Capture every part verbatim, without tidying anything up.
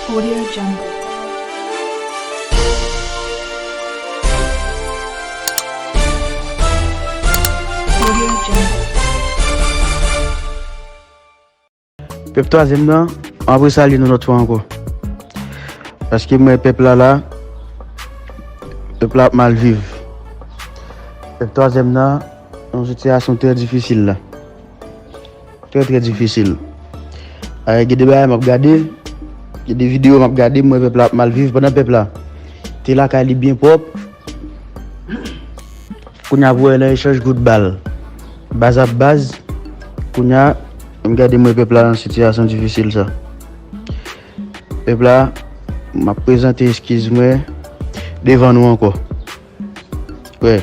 Audio Jungle. Audio Jungle. Pèp twazyèm nan, m apre salye nou lòt fwa ankò. Paske m wè pèp la la, pèp la ap mal viv. Pèp twazyèm nan, nan yon sitiyasyon trè difisil la. Trè, trè difisil. Ay, gen de bagay m ap gade, gen de videyo m ap gade, m wè pèp la ap mal viv pandan pèp la te lakay li byen pwòp. Kounye a pou wè nan echanj kout bal. Baz ap baz. Kounye a, m gade m wè pèp la nan sitiyasyon difisil sa. Pèp la, m ap prezante eskiz mwen devan nou ankò. Wè.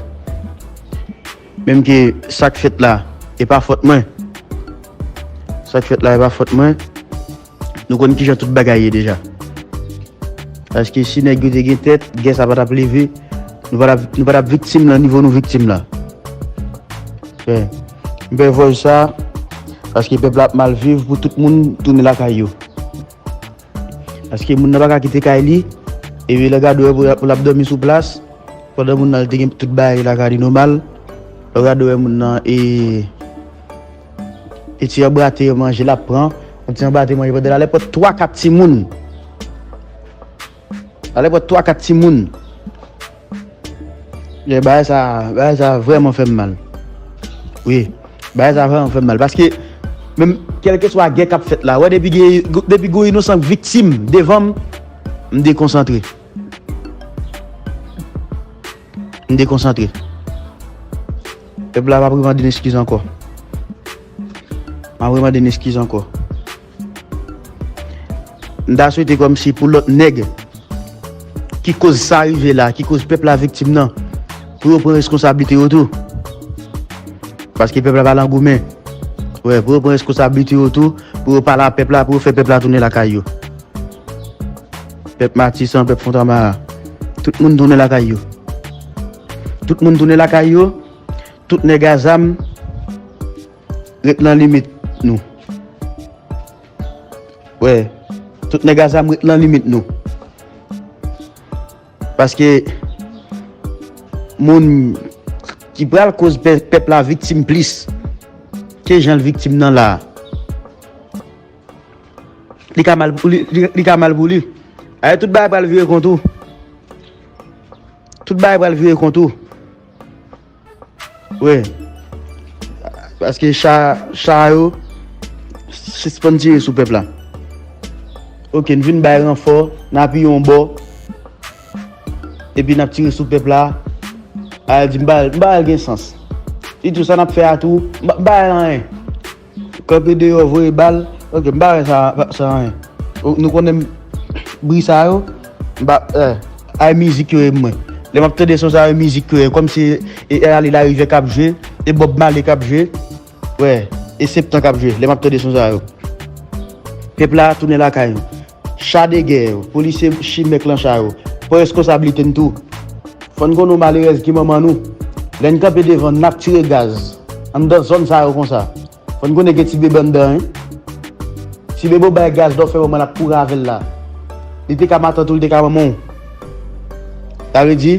Menm ke sa k fèt la, e pa fòt mwen. Sa k fèt la, e pa fòt mwen. Nou konn kijan tout bagay ye deja. Paske si nèg yo te gen tèt, gè sa pa t ap leve. Nou pa t ap, nou pa t ap viktim nan nivo nou viktim la. Wè. M fè vòj sa, paske pèp la ap mal viv pou tout moun tounen lakay yo. Paske moun nan pa ka kite kay li, epi lè w gade w wè pou, pou l ap dòmi sou plas, pandan moun nan li te gen tout bagay lakay li nòmal, lè w gade w wè moun nan e, e ti anbrate manje l ap pran, yon ti anbrate manje pandan l alèpòt twa kat timoun. Alèpòt twa kat timoun. Ye, bagay sa, bagay sa vrèman fè m mal. Wi, bagay sa vrèman fè m mal. Paske, menm, kèlkeswa gè k ap fèt la, wè, depi gen, depi gen yon inosan k viktim devan m, m dekonsantre. M dekonsantre. Pèp la p ap remande n eskiz ankò. M ap remande n eskiz ankò. M ta swete kòmsi pou lòt nèg ki koz sa rive la, ki koz pèp la viktim nan, pou yo pran reskonsablite yo tou. Paske pèp la pa lan goumen. Wè, pou yo pran reskonsablite yo tou, pou yo pale a pèp la, pou yo fè pèp la tounen lakay yo. Pèp Matisan, pèp Fontamara, tout moun tounen lakay yo. Tout moun tounen lakay yo, tout nèg a zam ret nan limit nou. Wè, tout nèg a zam ret nan limit nou. Paske moun ki pral koz pè-, pèp la viktim plis ke jan l viktim nan la. Li ka mal pou li, li, li ka mal pou li. Ay, tout bagay pral vire kont ou. Tout bagay pral vire kont ou. Wi. Paske cha, cha yo sispann tire sou pèp la. Oke, n vin bay ranfò, n apiye yon bò. Epi n ap tire sou pèp la. Al di m pa, m pa al gen sans. Li tou sa n ap fè a tou, m pa, m pa al anyen. Kanpe deyò, voye bal. Oke, m pa wè sa, sa anyen. O, nou konnen bri sa yo, m pa, eh, ay mizik yo ye mwen. Lè m ap tande son sa yo, mizik yo ye. Kòmsi e, e Ale Larivyè k ap jwe, e Bob Marley k ap jwe. Wè, e Septan k ap jwe. Lè m ap tande son sa yo. Pèp la tounen lakay yo. Cha de gè yo, polisye chimèk lan cha yo, pran reskonsablite n tou. Fò n konnen w malerèz ki manman nou. Lè n kanpe devan n, n ap tire gaz anndan zòn sa yo konsa. Fò n konnen gen ti bebe anndan, wi. Ti bebe w bay gaz la, w fè manman l ap kouri avè l la. Li te ka matant ou, li te ka manman w. Sa vle di,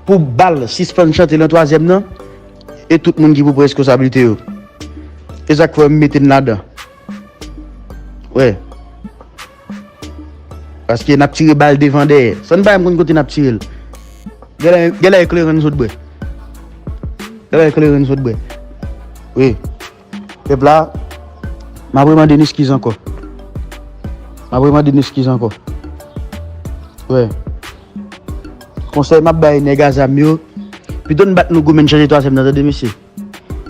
pou bal sispann chante nan twazyèm nan, e tout moun ki pou pran reskonsablite yo. E sa k fè m mete n ladan. Wè. Paske n ap tire bal devan dèyè. San n pa menm konn kote n ap tire l. Genlè, genlè e kleren n sot bwè. Genlè e kleren n sot bwè. Wi. Pèp la, m ap remande n eskiz ankò. M ap remande n eskiz ankò. Wè. Konsèy m ap bay nèg a zam yo, pito n bat nou goumen n chanje twazyèm nan, tande mesye.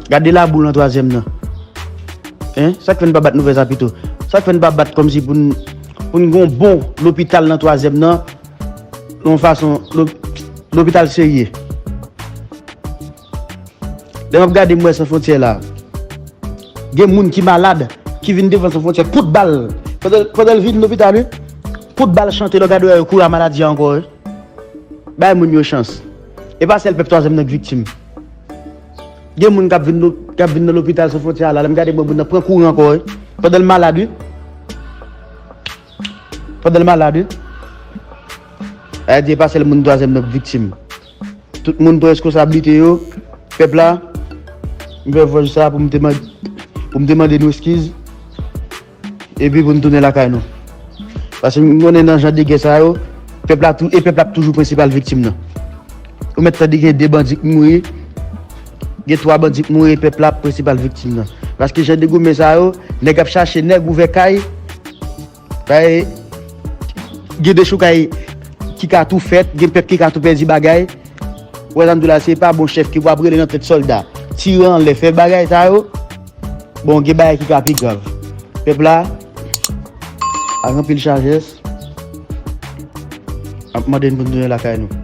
Gade labou nan twazyèm nan. Hein? Sa k fè n pa bat nou fè sa pito? Sa k fè n pa bat kòmsi pou n, pou n gen yon bon lopital nan twazyèm nan? Yon fason, lo-, lopital serye. Lè m ap gade m wè San Fwontyè la, gen moun ki malad, ki vin devan San Fwontyè, kout bal. Pandan, pandan l vin lopital, wi, kout bal chante, lè w gade w wè yo kouri a maladi a ankò, wi. Bay moun yo chans. E pa sèl pèp twazyèm nan k viktim. Gen moun k ap vin lo-, k ap vin nan lopital San Fwontyè a la, lè m gade bò moun nan pran kouri ankò, wi. Pandan l malad, wi. Pandan l malad, wi. Sa vle di, e pa sèl moun twazyèm nan k viktim. Tout moun pran reskonsablite yo. Pèp la, m fè vòj sa pou m te mande, pou m te mande nou eskiz. Epi pou n tounen lakay nou. Paske m konnen nan jan de gè sa yo, pèp la tou, e pèp la ap toujou prensipal viktim nan. Ou mèt tande gen de bandi k mouri, gen twa bandi k mouri, e pèp la ap prensipal viktim nan. Paske jan de goumen sa yo, nèg ap chache nèg ouvè kay, kay, gen dechoukay ki ka tou fèt, gen pèp ki ka tou pèdi bagay. Ou wè sa m di w la, se pa bon chèf ki pou ap rele nan tèt sòlda, tire anlè, fè bagay sa yo. Bon, gen bagay ki ka pi grav. Pèp la, ak anpil sajès, ap mande n pou n tounen lakay nou.